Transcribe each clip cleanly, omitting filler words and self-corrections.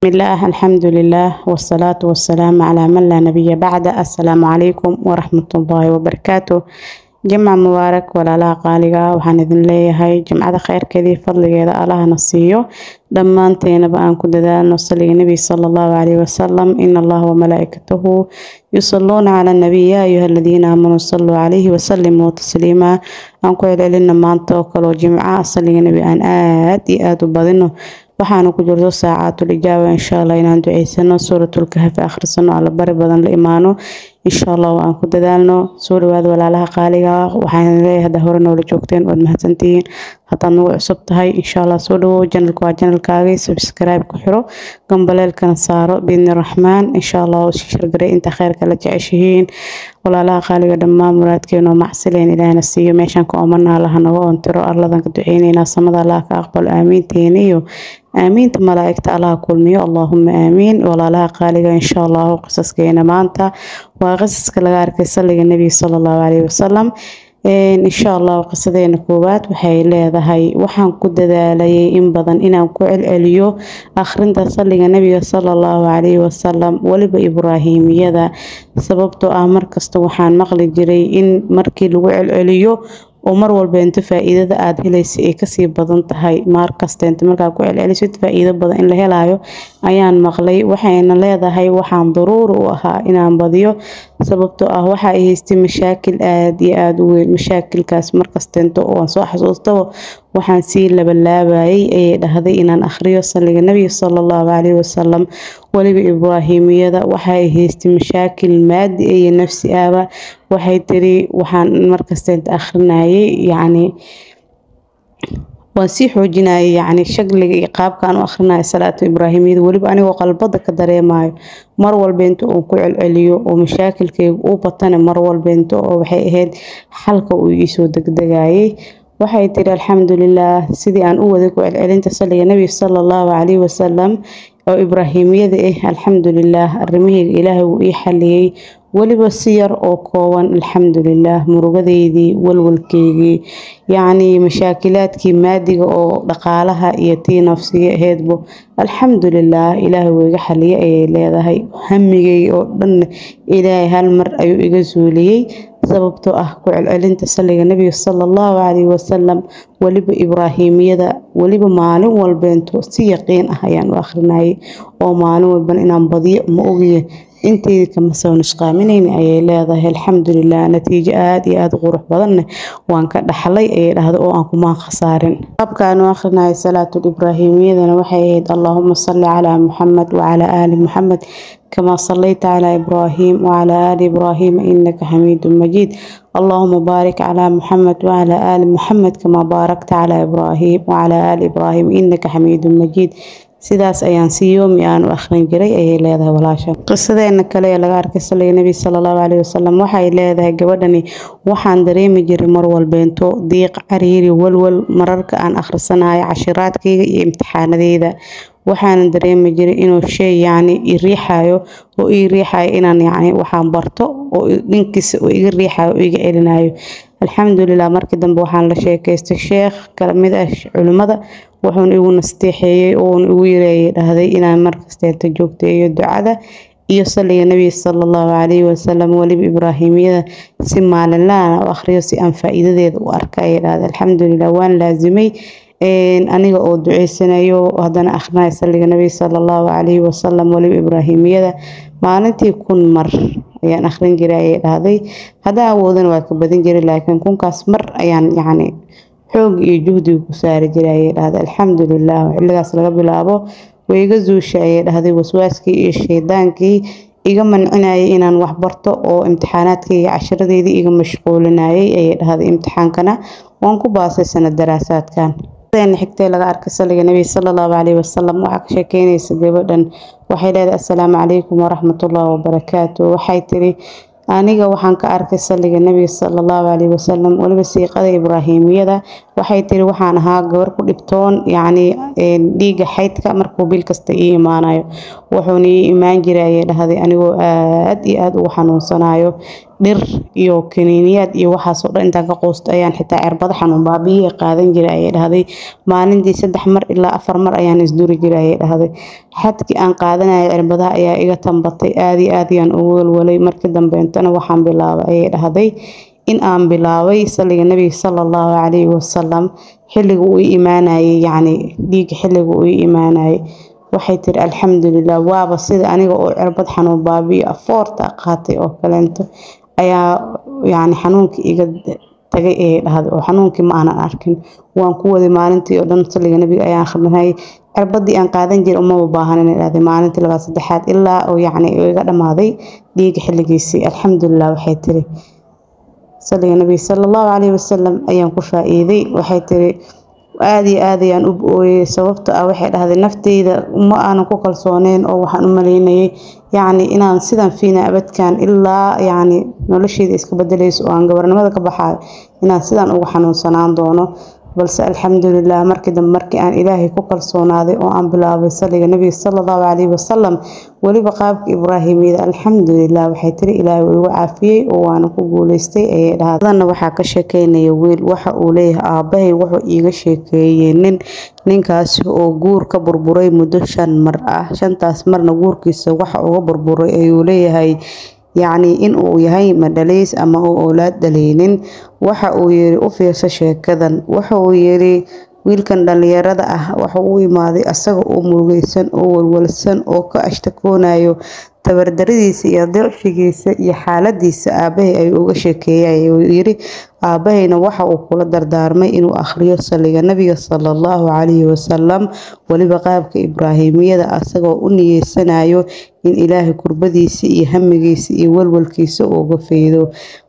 Bismillaah, alxamdulilaah, wasalaatu wasalaamu calaa man laa nabiya bacda. Assalaamu calaykum waraxmatullaahi wabarakaatu. Jimca mubaarak, walaalaha qaaliga. Waxaan idin leeyahay jimcada kheyrkeedii fadligeeda Allahna siiyo dhammaanteenaba. Aan ku dadaalno saliga Nebi sala Allahu calayhi wasalam. In Allaha wamalaa'ikatahu yusalluuna cala nabiy, yaa ayuha aladiina aamanuu salluu calayhi wasalimuu tasliimaa. Aan ku celcelina maanta oo kaloo jimca saliga Nebi aan aad iyo aada u badino. Waxaana ku jirto saacatul ijaaba, insha Allah inaan duceysano, suuratul kahfi akhrisano, alla bari badan la imaano, insha Allah aan ku dadaalno. Soo dhawaada, walaalaha qaaliga. Waxaan leeyahay, hadda hore noola joogteen waad mahadsantihiin. Haddaad nagu cusub tahay, insha Allah soo dhawow. Channelka waa channelkaagii, subscribe ku xiro, gambaleelkana saaro biidni Raxmaan. Insha Allah share garee inta kheyrka la jeceshihiin. Walaalaha qaaliga, dhammaan muraadkeena oo macsileen Ilaahna siiyo. Meeshaan ka oomana Allaha naga oontiro. Arladan ka duceyneynaa, samada Allah ka aqbalo aamiinteena iyo aamiinta malaa'igta Allaha kulmiyo. Allaahuma aamiin. Walaalaha qaaliga, insha Allahu qisaskeena maanta waa qisaska laga arkay saliga Nebiga sala Allahu calayhi wasalam. Insha Allah qisadeena koowaad waxay leedahay: waxaan ku dadaalayay in badan inaan ku celceliyo akhrinta saliga Nebiga sala Allahu calayhi wasalam, weliba Ibraahimiyada, sababtoo ah markasta waxaan maqli jiray in markii lagu celceliyo oo mar walba inta faa-iidada aada helaysa ay kasii badan tahay. Markasta inta markaa ku celcelisid faa-iido badan in la helayo ayaan maqlay. Waxayna leedahay, waxaan daruuri u ahaa inaan badiyo, sababtoo ah waxa ay haystay mashaakil aada iyo aada u weyn. Mashaakilkaas markasta inta oo aan soo xasuustaba waxaan sii labalaabayay, ayay dhahday, inaan akhriyo saliga Nabiga sala Allahu calayhi wasalam, weliba Ibraahimiyada. Waxa ay haystay mashaakil maadi iyo nafsi ahba. Waxay tiri, waxaan markasta inta akhrinayay, yacni waan sii xoojinayay, yacni shakliga iyo qaabkaan u akhrinayo salaatu Ibraahimiyada, weliba anigoo qalbada ka dareemayo mar walba inta uu ku celceliyo oo mashaakilkayga uu batana, mar walba inta oo waxay ahayd xalka uu iisoo degdegayay. Waxay tiri, alxamdulilah, sidii aan u waday ku celcelinta saliga Nebiga sala Allahu calayhi wasalam oo Ibraahimiyada ah, alxamdulilah, arrimahayga Ilaahay wuu ii xaliyey, weliba si yar oo kooban. Alxamdulilah, murugadeydii, walwalkeygii, yacni mashaakilaadkii maadiga oo dhaqaalaha iyo tii nafsiga aheydbo, alxamdulilah, Ilaahay wuu iga xaliyay, ayay leedahay. Hamigeyga oo dhan Ilaahay hal mar ayuu iga suuliyey, sababtoo ah ku celcelinta saliga Nebiga sala Allahu calayhi wasalam, weliba Ibraahimiyada, weliba maalin walbeento si yaqiin ah ayaan u akhrinayay oo maalin walban inaan badiyo ma ogiye inteydii kama soo nusqaaminayn, ayay leedahay. Alxamdulilah, natiijo aada iyo aada u qurux badanne waan ka dhaxlay, ayay dhahday, oo aan kumaan khasaarin. Qaabkaan u akhrinayay salaatul Ibraahimiyadana waxay ahayd: Allaahuma salli calaa Muxamed wacalaa aali Muxamed كما صليت على إبراهيم وعلى آل إبراهيم إنك حميد مجيد. اللهم بارك على محمد وعلى آل محمد كما باركت على إبراهيم وعلى آل إبراهيم إنك حميد مجيد. Sidaas ayaan si yoomi aan u akhrin jiray, ayay leedahay walaasha. Qisadeena kale ee laga arkay saliga Nebi sala Allahu calayhi wasalam waxay leedahay gabadhani: waxaan dareemi jiray mar walbeento diiq, cariiri, walwal mararka aan akhrisanayo cashiraadkayga iyo imtixaanadeyda. Waxaana dareemi jiray inuu shay yacni i riixayo oo ii riixayo inaan yacni waxaan barto oo dhinkiisa oo iga riixayo oo iga celinayo. Alxamdulilah, markii dambe waxaan la sheekaystay sheekh kala mid ah culimmada, wuxuuna igu nasteexeeyey oona igu yareeyay, dhahday, inaan markasteeta joogteeyo ducada iyo saliga Nebiga sala Allahu calayhi wasalam, weliba Ibraahimiyada si maalinlaana u akhriyo si aan faa-iidadeeda u arka, ayay dhahday. Alxamdulilah, waan laasimay aniga oo duceysanayo, haddana akhrinayo saliga Nebiga sala Allahu calayhi wasalam, weliba Ibraahimiyada. Maalintii 1000 mar ayaan akhrin jiray, ayay dhahday. Haddaan awoodana waa ka badin jiray, laakiin 1000kaas mar ayaan yacni xoog iyo juhdiga ku saari jiray, ayay dhahday. Alxamdulilah, xilligaas laga bilaabo way iga zuushay, ayay dhahday, waswaaskii iyo shaydaankii iga mancinayay inaan wax barto oo imtixaanaadkayga cashiradeydii iga mashquulinayay, ayay dhahday. Imtixaankana waan ku baasay sanad daraasaadkan. Xigtay laga arkay saliga Nebiga sala Allahu calayhi wasalam waxaa ka sheekeynaysa gabadhan. Waxay leedahay: assalaamu calaykum waraxmatullaahi wabarakaatu. Waxay tiri, Aniga waxaan ka arkay salliga Nabiga sallallahu alayhi wasallam, waliba siiqada Ibraahimiyada. Waxay tiri waxaan ahaa gabar ku dhibtoon yacni dhiigga xaydka markuu bil kasta ii imaanayo, wuxuuna ii imaan jiray, ayay dhahday, anigoo aad iyo aad ugu xanuunsanayo. Dhir iyo kaniiniyaad iyo waxaas oo dhan intaan ka quusto ayaan xitaa cirbado xanuun baabi'iye qaadan jiray, ayay dhahday. Maalintii 3 mar ilaa 4 mar ayaan isduri jiray, ayay dhahday. Xadkii aan qaadanayay cirbadaha ayaa iga tambatay, aad iyo aad ayaan ugu walwalay. Markii dambeentana waxaan bilaabay, ayay dhahday, in aan bilaabay salliga Nabiga sallallahu alayhi wasallam xilliga uu ii imaanayay, yacni dhiigga xilliga uu ii imaanayay. Waxay tiri alxamdulilah, waaba sida aniga oo cirbad xanuun baabi'iyo afoorta qaatay oo kaleento ayaa yacni xanuunkii iga tagay, ayay dhahday, oo xanuunkii ma aanan arkin. Waan ku waday maalintii oo dhan salliga Nabiga ayaan akhrinayay, cirbadii aan qaadan jiray umaba baahan, inay dhahday, maalintii labaad, saddexaad, ilaa oo yacni iga dhamaaday dhiigga xilligiisii. Alxamdulilah, waxay tiri, salliga Nabiga sallallahu alayhi wasallam ayaan ku faa'iiday. Waxay tiri aad iyo aad ayaan u ooyay, sababta ah waxay dhahday nafteyda ma aanan ku kalsooneyn, oo waxaan u maleynayay yacni inaan sidan fiina abadkan ilaa yacni nolosheyda iska bedelayso oo aan gabarnimada ka baxaayo inaan sidan ugu xanuunsanaan doono. Balse alxamdulilah, markii dambe markii aan Ilaahay ku kalsoonaaday oo aan bilaabay salliga Nabiga sallallahu alayhi wasallam, weliba qaabka Ibraahimiyada, alxamdulilah, waxay tiri Ilaahay wuu igu caafiyey oo waana ku guuleystay, ayay dhahday. Badanna waxaa ka sheekeynaya wiil. Waxa uu leeyahay aabahay wuxuu iiga sheekeeyey nin, ninkaasi oo guur ka burburay muddo 5 mar ah. 5taas marna guurkiisa waxa uga burburay, ayuu leeyahay, yacni in uu yahay madhalays ama uu owlaad dhaleynin. Waxa uu yiri u fiirso sheekadan. Waxa uu yiri wiilkan dhalinyarada ah waxa uu imaaday asaga oo murugaysan oo walwalsan oo ka ashtakoonayo tabardaradiisa iyo dicfigiisa iyo xaaladiisa. Aabahay ayuu uga sheekeeyay, ayuu yiri. Aabahayna waxa uu kula dardaarmay inuu akhriyo salliga Nabiga sallallahu alayhi wasallam, waliba qaabka Ibraahimiyada, asagoo u niyeysanayo in Ilaahay kurbadiisa iyo hamigiisa iyo walwalkiisa uga faydo.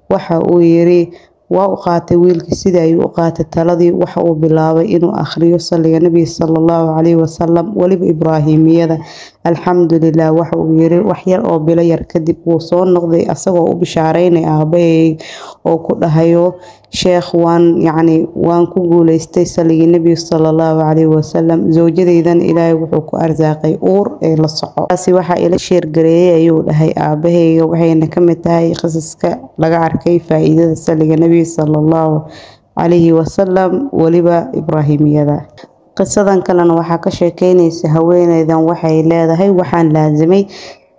Waxa uu yiri waa u qaatay wiilkii, sidii ayuu u qaatay taladii. Waxa uu bilaabay inuu akhriyo salliga Nabiga sallallahu alayhi wasallam, waliba Ibraahimiyada. Alxamdulilah, waxa uu yiri wax yar oo bilo yar kadib wuu soo noqday asagoo u bishaareynaya aabahay oo ku dhahayo sheekh, waan yacni waan ku guuleystay salligii Nabiga sallallahu alayhi wasallam, zawjadeydana Ilaahay wuxuu ku arsaaqay uur ee la soco. Taasi waxaa ila sheergareeyay, ayuu dhahay, aabahayga, waxayna ka mid tahay qisaska laga arkay faa'iidada salliga Nabiga sallallahu calayhi wasallam, waliba Ibraahimiyada. Qisadan kalena waxaa ka sheekeynaysa haweeneydan. Waxay leedahay waxaan laasimay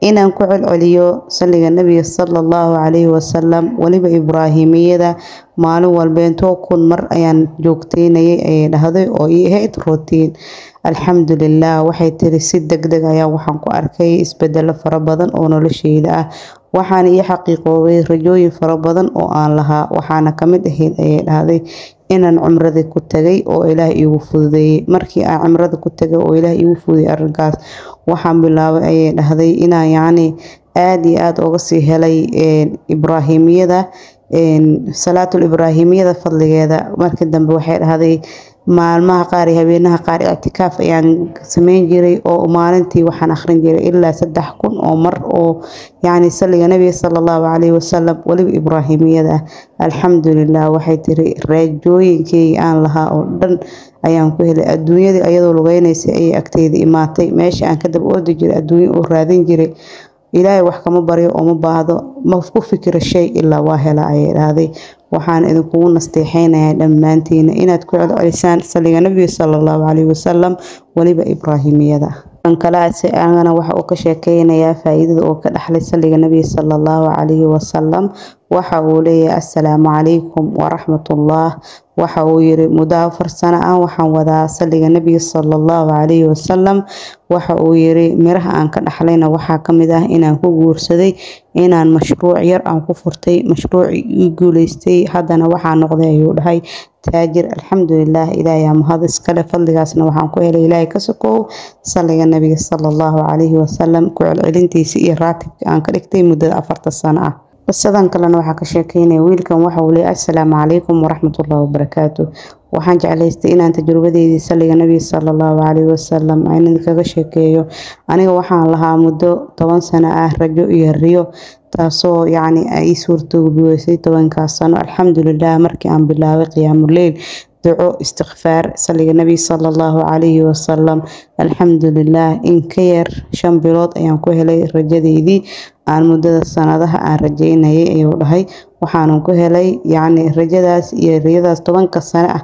inaan ku celceliyo salliga Nabiga sallallahu calayhi wasallam, waliba Ibraahimiyada, maalin walbeentoo 1000 mar ayaan joogteynayay, ayay dhahday, oo ii ahayd routine. Alxamdulilah, waxay tiri si degdeg ayaa waxaan ku arkay isbedelo fara badan oo nolosheyda ah, waxaana ii xaqiiqoobay rajooyin fara badan oo aan lahaa. Waxaana kamid ahayd, ayay dhahday, inaan cumrada ku tagay oo Ilaah iigu fududeeyay. Markii aan cumrada ku tagay oo Ilaah iigu fududeeyay arrinkaas, waxaan bilaabay, ayay dhahday, inaan yacni aad iyo aad uga sii helay Ibraahimiyada, salaatul Ibraahimiyada fadligeeda. Markii dambe waxay dhahday maalmaha qaar iyo habeenaha qaar ictikaaf ayaan sameyn jiray, oo maalintii waxaan akhrin jiray ilaa 3000 oo mar oo yacni salliga Nabiga sallallahu calayhi wasallam, waliba Ibraahimiyada ah. Alxamdulilah, waxay tiri raajooyinkeyga aan lahaa oo dhan ayaan ku helay. Adduunyadii ayadoo lugeynaysay ayay agteyda imaatay, meesha aan ka daba ordi jiray adduunyo oo raadin jiray. Ilaahay wax kama baryo oo ma baahdo, ma ku fikiro shay ilaa waa hela, ayay dhahday. Waxaan idinkugu nasteexeynayaa dhammaantiina inaad ku celcelisaan salliga Nabiga sallallahu calayhi wasallam, waliba Ibraahimiyada. Kan kale agana waxa uu ka sheekeynayaa faa'iidada uu ka dhaxlay salliga Nabiga sallallahu calayhi wasallam. Waxa uu leeyahay assalaamu calaykum waraxmatullah. Waxa uu yiri muddo 4 sano ah waxaan wadaa salliga Nabiga sallallahu calayhi wasallam. Waxa uu yiri miraha aan ka dhaxlayna waxaa kamid ah inaan ku guursaday, inaan mashruuc yar aan ku furtay, mashruuc ii guuleystay, haddana waxaa noqday, ayuu dhahay, taajir. Alxamdulilah, Ilaahay mahad iskale. Fadligaasna waxaan ku helay Ilaahay ka sokow salliga Nabiga sallallahu calayhi wasallam ku celcelintiisa iyo raatibka aan ka dhigtay muddada 4ta sano ah. Qisadan kalena waxaa ka sheekeynaya wiilkan. Waxa uu leeyahay assalaamu calaykum waraxmatullahi wabarakaatu. Waxaan jeclaystay inaan tajrubadeydii salliga Nabiga sallallahu calayhi wasallam aan idinkaga sheekeeyo. Aniga waxaan lahaa muddo 10 sano ah rajo iyo riyo. Taasoo yacni ay suurtoobi weysay 10-kaas sano. Alxamdulilah, markii aan bilaabay qiyaamuleyl, duco, istikfaar, saliga Nabi sala Allahu calayhi wasalam, alxamdulilah, in ka yar 5 bilood ayaan ku helay rajadeydii aan muddada sanadaha aan rajeynayay, ayuu dhahay. Waxaanan ku helay yacni rajadaas iyo riyadaas 10-ka sano ah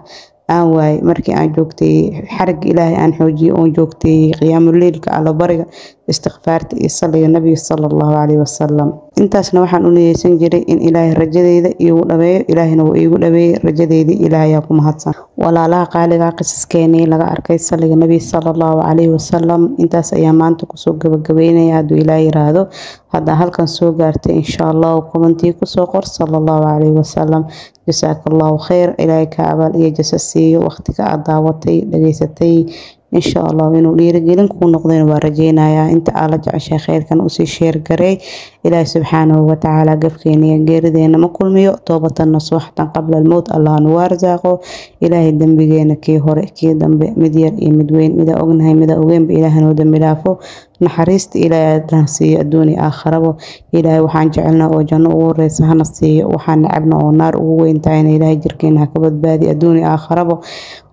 aan waayay markii aan joogtay xarigga Ilaahay, aan xoojiyay oon joogtay qiyaamuleylka, allabariga, istikfaarta iyo saliga Nabiga sala Allahu calayhi wasalam. Intaasna waxaan u niyeysan jiray in Ilaahay rajadeyda iigu dhameeyo. Ilaahayna wuu iigu dhameeyey rajadeydii. Ilaahay ayaa ku mahadsan. Walaalaha qaaliga, qisaskeenii laga arkay saliga Nabi sala Allahu calayhi wasalam intaas ayaa maanta kusoo gabagabeynaya. Hadduu Ilaahay yiraahdo, haddaa halkan soo gaartay, insha Allahu commentii kusoo qor sala Allahu calayhi wasalam. Jasaaka Allahu khayr. Ilaahay ka abaal iyo jasa siiyo waqtiga aad daawatay, dhageysatay. Insha Allah inuu dhiirigelin kuu noqdayna waa rajeynayaa. Inta aad la jeceshay khayrkan usii share gareey. Ilaahay subxaanahu watacaala gafkeena iyo geerideena ma kulmiyo. Toobatan nasuuxatan qabla almowt Allah nagu arsaaqo. Ilaahay dembigeena kii hore, kii dambe, mid yar iyo mid weyn, mida ognahay, mida ogeynba, Ilaahay noo dembi dhaafo. Naxariista Ilaahay hana siiyo adduun iyo aakharabo. Ilaahay waxaan jecelnaa oo janno ugu horeysa hana siiyo. Waxaan necabna oo naar ugu weyn tahayna Ilaahay jirkeena ha ka badbaadi adduun iyo aakharabo.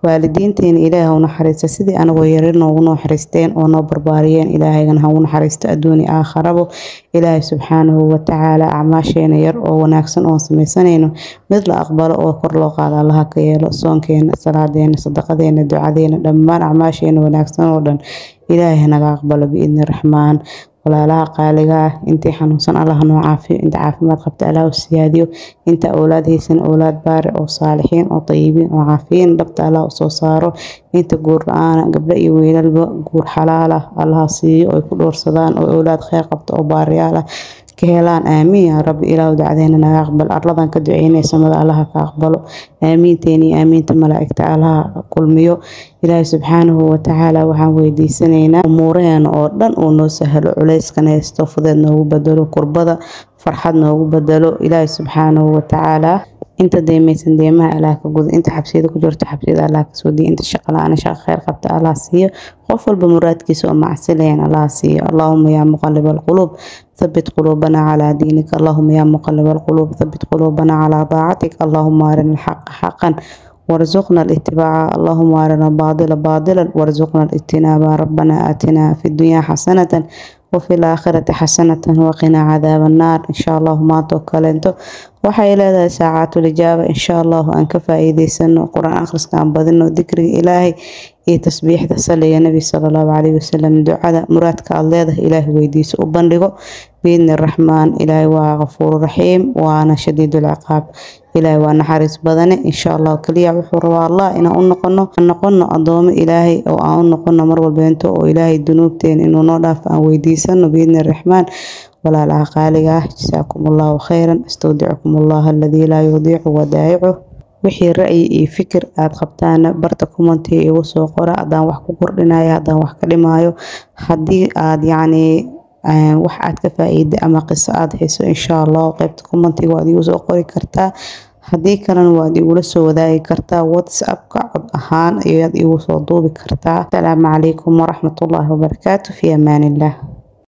Waalidiinteena Ilaahay ha u naxariisto sidii anagoo yaryar noogu naxariisteen oo noo barbaariyeen. Ilaahaygan ha u naxariisto adduun iyo aakharabo. Ilaahay subxaanahu watacaala acmaasheena yar oo wanaagsan oon sameysanayno mid la aqbalo oo kor loo qaado Allaha ka yeelo. Soonkeena, salaadeena, sadaqadeena, ducadeena, dhammaan acmaasheena wanaagsan oo dhan Ilaahay hanaga aqbalo biidni Raxmaan. Walaalaha qaaliga ah, intii xanuunsan Allah noo caafiyo, inta caafimaad qabta Allah u siyaadiyo, inta awlaad haysan awlaad baari oo saalixiin oo tayibiin oo caafiyiin dhabta Allah u soo saaro, inta guur la-aana gabdho iyo wiilalba guur xalaal ah Allah siiyo oy ku dhowrsadaan oo awlaad kheyr qabta oo baariyaal ah ka helaan. Aamiin yaa Rabbi. Ilaahu dacdeena naga aqbal. Arladan ka duceynay samada Allaha ka aqbalo. Aamiinteena iyo aamiinta malaa'igta Allaha kulmiyo. Ilaahay subxaanahu watacaala waxaan weydiisanaynaa umuuraheena oo dhan uu noo sahlo, culeyskan haysto fudeed noogu bedelo, kurbada farxad noogu bedelo. Ilaahay subxaanahu watacaala inta deemaysan deemaha Allah ka gudo, inta xabsiyada ku jirto xabsiyada Allah ka soo diyo, inta shaqo la-aan shaqo kheyr qabta Allah siiyo, qof walba muraadkiisa oo macsi lahayn Allah siiyo. Allahuma yaa muqalib alquluub, ثبت قلوبنا على دينك. اللهم يا مقلب القلوب، ثبت قلوبنا على طاعتك. اللهم أرنا الحق حقا وارزقنا الاتباع. اللهم أرنا الباطل باطلا وارزقنا الاجتناب. ربنا آتنا في الدنيا حسنة وفي الآخرة حسنة وقنا عذاب النار. إن شاء الله maanta oo kaleento waxay leedahay saacatul ijaaba. Insha Allahu aan ka faa'iideysano, Qur'aan akhriska aan badino, dikriga Ilaahay iyo tasbiixda, saliga Nabi sala Allahu calayhi wasalam, ducada, muraadka aad leedahay Ilaahay weydiiso, u bandhigo biidni Raxmaan. Ilaahay waa Qafuur Raxiim waana Shadiidul Ciqaab. Ilaahay waa naxariis badane. Insha Allah kaliya wuxuu rabaa Allah inaan u noqono, noqono adoomo Ilaahay oo aan u noqono mar walbeento oo Ilaahay dunuubteena inuu noo dhaafo aan weydiisano biidni Raxmaan. Walaalaha qaaliga ah, jasaakum Allahu khayran. Astawdicukum Allah alladii laa yudiicu wadaa'icuh. Wixii ra'yi iyo fikir aad qabtaana barta commentiga igu soo qora. Haddaan wax ku kordhinayo, haddaan wax ka dhimaayo, haddii aad yacni wax aad ka faa'iiday ama qiso aad hayso, insha Allah qaybta commentiga waad igu soo qori kartaa. Haddii kalena waad igula soo wadaagi kartaa WhatsAppka, cod ahaan ayaad igu soo duubi kartaa. Asalaamu calaykum waraxmatullaahi wabarakaatu. Fi amaan illah.